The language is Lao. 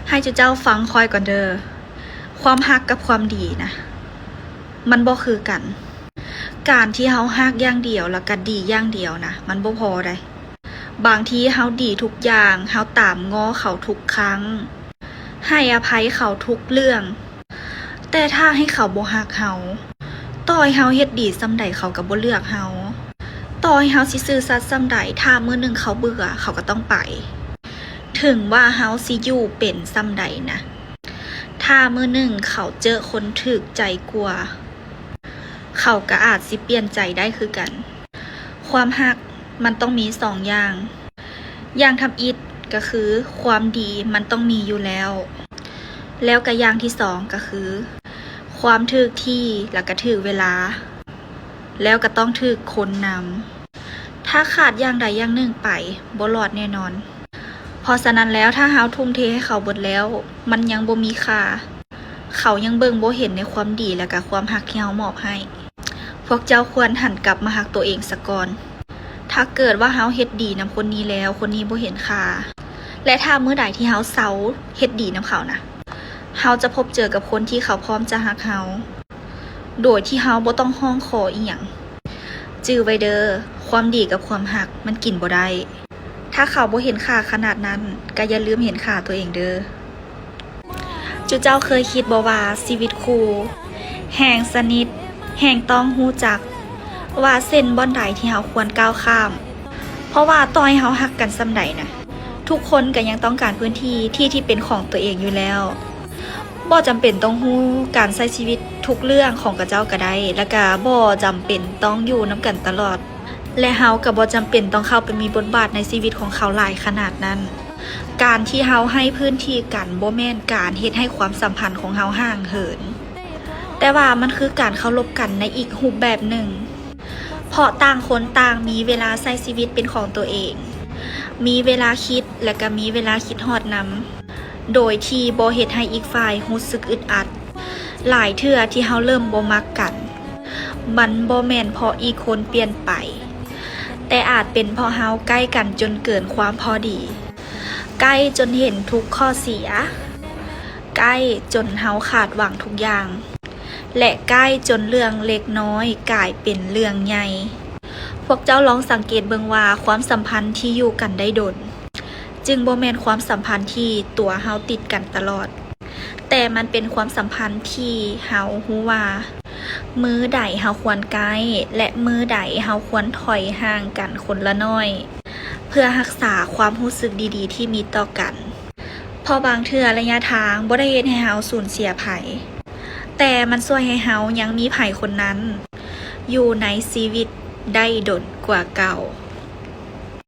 ໃຫ້ເຈົ້າເຈົ້າຟັງຂ້ອຍກ່ອນເດີ. ຄວາມຮັກກັບຄວາມດີນະ ມັນບໍ່ຄືກັນ. ການທີ່ເຮົາຮັກຢ່າງດຽວ ແລ້ວກະດີຢ່າງດຽວນະ ມັນບໍ່ພໍໃດ. ບາງທີເຮົາດີທຸກຢ່າງ, ເຮົາຕາມງໍ້ເຂົາທຸກຄັ້ງ, ໃຫ້ອະໄພເຂົາທຸກເລື່ອງ, ແຕ່ຖ້າໃຫ້ເຂົາບໍ່ຮັກເຮົາ, ຕໍ່ໃຫ້ເຮົາເຮັດດີສ່ຳໃດເຂົາກໍບໍ່ເລືອກເຮົາ. ຕໍ່ໃຫ້ເຮົາຊິຊື່ສັດສ່ຳໃດ, ຖ້າມື້ໜຶ່ງເຂົາເບື່ອ, ເຂົາກໍຕ້ອງໄປ. ເຖິງວ່າເຮົາຊິຢູ່ເປັນສ່ຳໃດນະ, ຖ້າມື້ໜຶ່ງເຂົາເຈີຄົນຖືກໃຈກວ່າ, ເຂົາກໍອາດຊິປ່ຽນໃຈໄດ້ຄືກັນ. ຄວາມຮັກມັນຕ້ອງມີສອງຢ່າງ. ຢ່າງທຳອິດກໍຄືຄວາມດີມັນຕ້ອງມີຢູ່ແລ້ວ. ແລ້ວກໍຢ່າງທີສອງກໍຄືຄວາມຖືກທີ່ ແລ້ວກໍຖືກເວລາ. ແລ້ວກໍຕ້ອງຖືກຄົນນຳ. ຖ້າຂາດຢ່າງໃດຢ່າງໜຶ່ງໄປ, ບໍ່ລອດແນ່ນອນ. ເພາະສະນັ້ນແລ້ວ, ຖ້າເຮົາທຸ່ມເທໃຫ້ເຂົາເບິດແລ້ວ, ມັນຍັງບໍ່ມີຄ່າ. ເຂົາຍັງເບິ່ງບໍ່ເຫັນໃນຄວາມດີ ແລະກະຄວາມຮັກທີ່ເຮົາມອບໃຫ້. ພວກເຈົ້າຄວນຫັນກັບມາຮັກຕົວເອງສາກ່ອນ. ຖ້າເກີດວ່າເຮົາເຮັດດີນຳຄົນນີ້ແລ້ວ, ຄົນນີ້ບໍ່ເຫັນຄ່າ, ແລະ ຖ້າມື້ໃດທີ່ເຮົາເຊົາເຮັດດີນຳເຂົານະ, ເຮົາຈະພົບເຈີກັບຄົນທີ່ເຂົາພ້ອມຈະຮັກເຮົາ, ໂດຍທີ່ເຮົາບໍ່ຕ້ອງຮ້ອງຂໍອີ່ຫຍັງ. ຈື່ໄວ້ເດີ, ຄວາມດີກັບຄວາມຮັກມັນກິນບໍ່ໄດ້. ຖ້າເຂົາບໍ່ເຫັນຄ່າຂະໜາດນັ້ນ, ກໍຢ່າລືມເຫັນຄ່າຕົວເອງເດີ. ຈຸເຈົ້າເຄີຍຄິດບໍ່ວ່າຊີວິດຄູ່ແຮ່ງສະໜິດ, ແຮ່ງຕ້ອງຮູ້ຈັກວ່າເສັ້ນບ່ອນໃດທີ່ເຮົາຄວນກ້າວຂ້າມ. ເພາະວ່າຕໍ່ໃຫ້ເຮົາຮັກກັນສ່ຳໃດນະ, ທຸກຄົນກໍຍັງຕ້ອງການພື້ນທີ່ທີ່ ທີ່ເປັນຂອງຕົວເອງຢູ່ແລ້ວ. ບໍ່ຈຳເປັນຕ້ອງຮູ້ການໃຊ້ຊີວິດທຸກເລື່ອງຂອງເຂົາເຈົ້າກໍໄດ້, ແລະກະບໍ່ຈຳເປັນຕ້ອງຢູ່ນຳກັນຕະຫຼອດ. ແລະເຮົາກໍບໍ່ຈຳເປັນຕ້ອງເຂົ້າໄປມີບົດບາດໃນຊີວິດຂອງເຂົາຫຼາຍຂະໜາດນັ້ນ. ການທີ່ເຮົາໃຫ້ພື້ນທີ່ກັນບໍ່ແມ່ນການເຮັດໃຫ້ຄວາມສຳພັນຂອງເຮົາຫ່າງເຫີນ, ແຕ່ວ່າມັນຄືການເຄົາລົບກັນໃນອີກຮູບແບບໜຶ່ງ. ເພາະຕ່າງຄົນຕ່າງມີເວລາໃຊ້ຊີວິດເປັນຂອງຕົວເອງ, ມີເວລາຄິດ ແລະກະມີເວລາຄິດຮອດນຳ, ໂດຍທີ່ບໍ່ເຮັດໃຫ້ອີກຝ່າຍຮູ້ສຶກອຶດອັດ. ຫຼາຍເທື່ອທີ່ເຮົາເລີ່ມບໍ່ມັກກັນ, ມັນບໍ່ແມ່ນເພາະອີກຄົນປ່ຽນໄປ, ແຕ່ອາດເປັນເພາະເຮົາໃກ້ກັນຈົນເກີນຄວາມພໍດີ, ໃກ້ຈົນເຫັນທຸກຂໍ້ເສຍ, ໃກ້ຈົນເຮົາຂາດຫວັງທຸກຢ່າງ, ແລະ ໃກ້ຈົນເລື່ອງເລັກນ້ອຍກາຍເປັນເລື່ອງໃຫຍ່. ພວກເຈົ້າລອງສັງເກດເບິ່ງວ່າ ຄວາມສຳພັນທີ່ຢູ່ກັນໄດ້ດົນ ຈຶ່ງບໍ່ແມ່ນຄວາມສຳພັນທີ່ຕົວເຮົາຕິດກັນຕະຫຼອດ, ແຕ່ມັນເປັນຄວາມສຳພັນທີ່ເຮົາຮູ້ວ່າ ມື້ໃດເຮົາຄວນໃກ້ ແລະ ມື້ໃດເຮົາຄວນຖອຍຫ່າງກັນຄົນລະໜ້ອຍ ເພື່ອຮັກສາຄວາມຮູ້ສຶກດີໆທີ່ມີຕໍ່ກັນ. ເພາະບາງເທື່ອໄລຍະທາງບໍ່ໄດ້ເຮັດໃຫ້ເຮົາສູນເສຍໃຜ, ແຕ່ມັນຊ່ວຍໃຫ້ເຮົາຍັງມີໃຜຄົນນັ້ນຢູ່ໃນຊີວິດໄດ້ດົນກວ່າເກົ່າ.